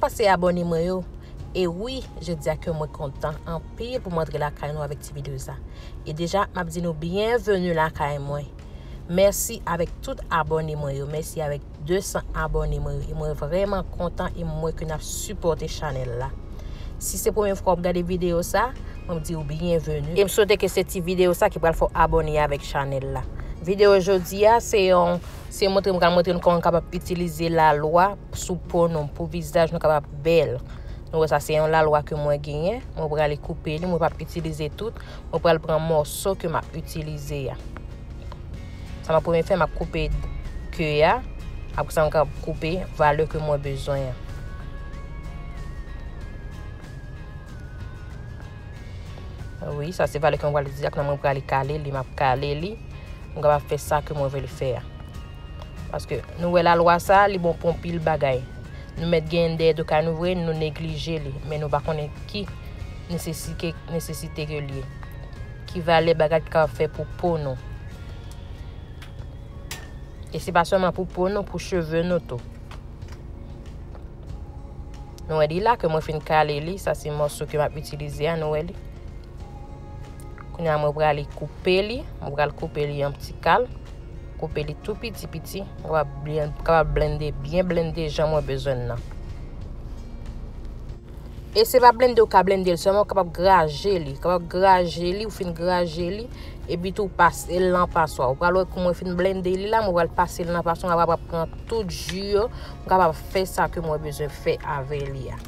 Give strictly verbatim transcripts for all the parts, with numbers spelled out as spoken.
Sa se abòne mwen yo. E wi, jodi a ke mwen kontan anpil pou mwen antre lakay nou avèk ti videyo sa. E deja, m ap di nou byenveni lakay mwen. Mèsi avèk tout abòne mwen yo. Mèsi avèk de san abòne mwen yo. E mwen vrèman kontan e mwen ke n ap sipòte chanèl la. Si se premye fwa w ap gade videyo sa, mwen di w byenveni. E m swete ke se ti videyo sa ki pral fè w abòne avèk chanèl la. Videyo jodi a, se yon, se montre, m pral montre nou kòman n kapab itilize lalwa sou po nou, pou vizaj nou kapab bèl. Nou wè sa, se yon lalwa ke mwen genyen. Mwen prale koupe li, mwen p ap itilize tout. Mwen pral pran mòso ke m ap itilize a. Sa m ap premye fè, m ap koupe ke a. Apre sa, m kapab koupe valè ke mwen bezwen an. Wi, sa se valè ke mwen pral itilize a, kounye a mwen prale kale li, m ap kale li. Mwen kapab fè sa ke mwen vle fè a. Paske nou wè lalwa sa, li bon pou anpil bagay. Nou mèt genyen dèyè do kay nou vre, nou neglije li, men nou pa konnen ki nesesite, nesesite ke l ye. Ki valè bagay ki kapab fè pou po nou. E se pa sèlman pou po nou, pou cheve nou tou. Nou wè li la, ke mwen fin kale li, sa se mòso ke m ap itilize a, nou wè li. Kounye a mwen prale koupe li, mwen pral koupe li an ti kal, koupe li tou piti piti, mwen kapab blen-, kapab blende, byen blende jan mwen bezwen l nan. E se pa blende ou ka blende l sèlman, ou kapab graje li, kapab graje li, ou fin graje li, epi tou pase l nan paswa. Ou pral wè kou mwen fin blende li la, mwen pral pase l nan paswa, mwen kapab pran tout ji yo, mwen kapab fè sa ke mwen bezwen fè avè li a.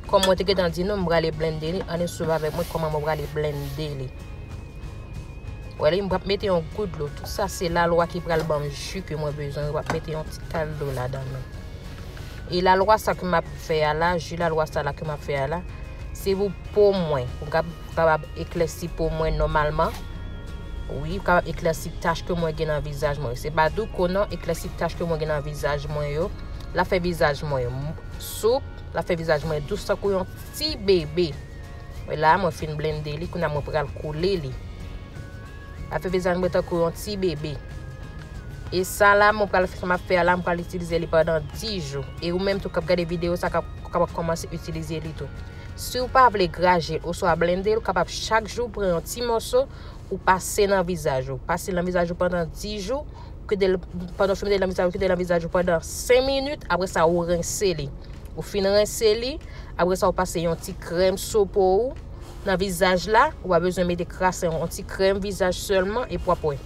Kòm mwen te gentan di nou, m prale blende li, ann swiv avèk mwen kòman mwen prale blende li. Wè li, m p ap mete yon gout dlo. Tout sa se lalwa ki pral ban m ji ke mwen bezwen. M p ap mete yon ti kal dlo ladan non. E lalwa sa ke m ap fè a la, ji lalwa sa la ke m ap fè a la, se pou po mwen. Pou m kab-, kapab eklèsi po mwen nòmalman. Wi, kapab eklèsi tach ke mwen gen nan vizaj mwen. Se pa douko non, eklèsi tach ke mwen gen nan vizaj mwen yo. L ap fè vizaj mwen soup, l ap fè vizaj mwen dous tankou yon ti bebe. Wè la, mwen fin blende li, kounye a mwen pral koule li. L ap fè vizaj mwen tankou yon ti bebe. E sa la, mwen pral fè, sa m ap fè a la, mwen pral itilize li pandan dis jou. E ou menm tou k ap gade videyo sa, k ap, k ap kòmanse itilize li tou. Si w pa vle graje l oswa blende l, ou kapab chak jou pran yon ti mòso, ou pase nan vizaj ou. Pase l nan vizaj ou pandan dis jou, kite l, pandan w fin mete l nan vizaj ou, kite l nan vizaj ou pandan senk minit, apre sa ou rense li. Ou fin rense li, apre sa ou pase yon ti krèm sou po ou nan vizaj la, ou pa bezwen mete kras, yon ti krèm vizaj sèlman, epi w ap wè.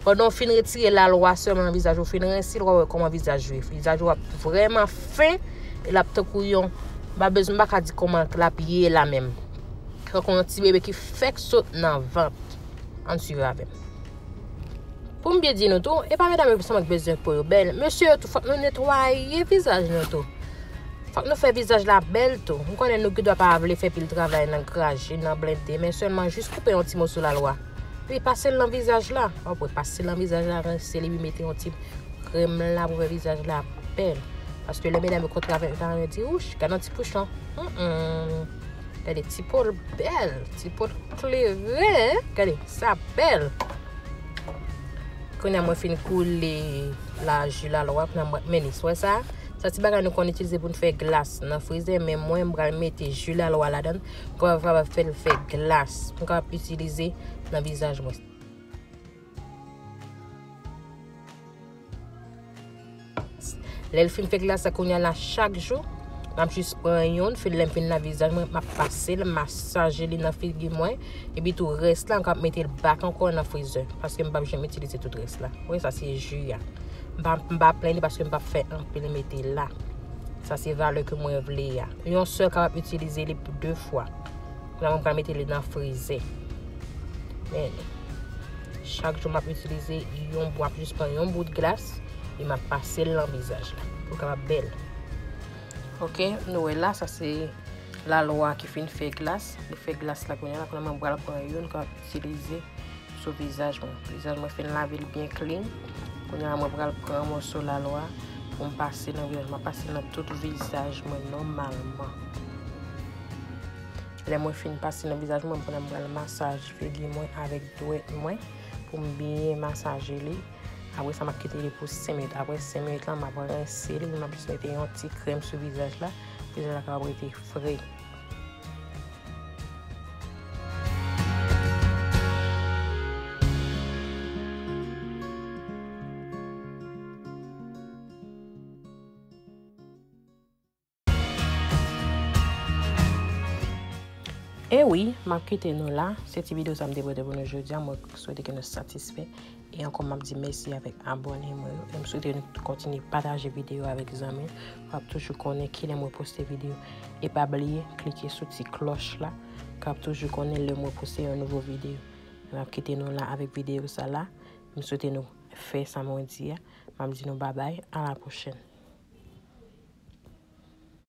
Pandan w fin retire lalwa sèlman nan vizaj ou, fin rense l, w ap wè kòman vizaj ou ye. Vizaj ou ap vrèman fen, e l ap tankou yon, m pa bezwen, m pa ka di kòman l ap ye la menm. Tankou yon ti bebe ki fèk sot nan vant. Ann swiv avè m. Pou m byen di nou tou, e pa medam yo sèlman ki bezwen po yo bèl. Mesye yo tou, fòk nou netwaye vizaj nou tou. Fòk nou fè vizaj la bèl tou. M konnen nou gen dwa pa vle fè pil travay nan graje, nan blende, men sèlman jis koupe yon ti moso lalwa. Epi pase l nan vizaj la. W ap wè, pase l nan vizaj la, rense li, epi mete yon ti krèm la pou fè vizaj la bèl. Paske lè medam yo kontre avèk nou, yo di, "Wouch, gade yon ti pouchon." Gade, ti po l bèl, ti po l klere, gade, sa bèl. Kounye a mwen fin koule la, ji lalwa, kounye a mwen, men li, wè sa? Sa ti bagay nou konn itilize pou n fè glas nan frizè, men mwen, m pral mete ji lalwa ladan l, pou m kapab fè l fè glas, pou m kapab itilize nan vizaj mwen. Lè l fin fè glas la, kounye a la, chak jou, m ap jis pran youn, fin, lè m fin lave vizaj mwen, m ap pase l, masaje li nan figi mwen, epi tou rès la, m kapab mete l back ankò nan frizè, paske m p ap janm itilize tout rès la. Wi, sa se ji a. M pa, m pa plen li paske m p ap fè anpil mete la. Sa se valè ke mwen vle a. Yon sèl kapab itilize li pou de fwa. Kounye a mwen pral mete li nan frizè. Men, chak jou m ap itilize yon, m ap jis pran yon bout glas e m ap pase l nan vizaj la pou l kapab bèl. Ok, nou wè la, sa se lalwa ki fin fè glas. Li fè glas la kounye a la, kounye a mwen pral pran youn k ap itilize sou vizaj mwen. Vizaj mwen fin lave l byen clean. Kounye a mwen pral pran moso lalwa pou m pase nan vizaj mwen. M ap pase nan tout vizaj mwen nòmalman. Lè mwen fin pase nan vizaj mwen, kounye a mwen pral masaje figi mwen avèk dwèt mwen pou m byen masaje li. Apre sa, m ap kite li pou senk minit. Apre senk minit la, m ap rense li, m ap jis mete yon ti krèm sou vizaj la. Pizza la kapab rete fre. E wi, m ap kite nou la. Se ti videyo sa m te pote pou nou jodi a. Mwen swete ke nou satisfè. E ankò, m ap di mèsi avèk abòne mwen yo. E m swete nou kontinye pataje videyo avèk zanmi. W ap toujou konnen kilè mwen poste videyo. E pa bliye, klike sou ti klòch la. K ap toujou konnen lè mwen poste yon nouvo videyo. M ap kite nou la avèk videyo sa la. M swete nou fè sa mwen di a. M ap di nou babay, a la pwochèn.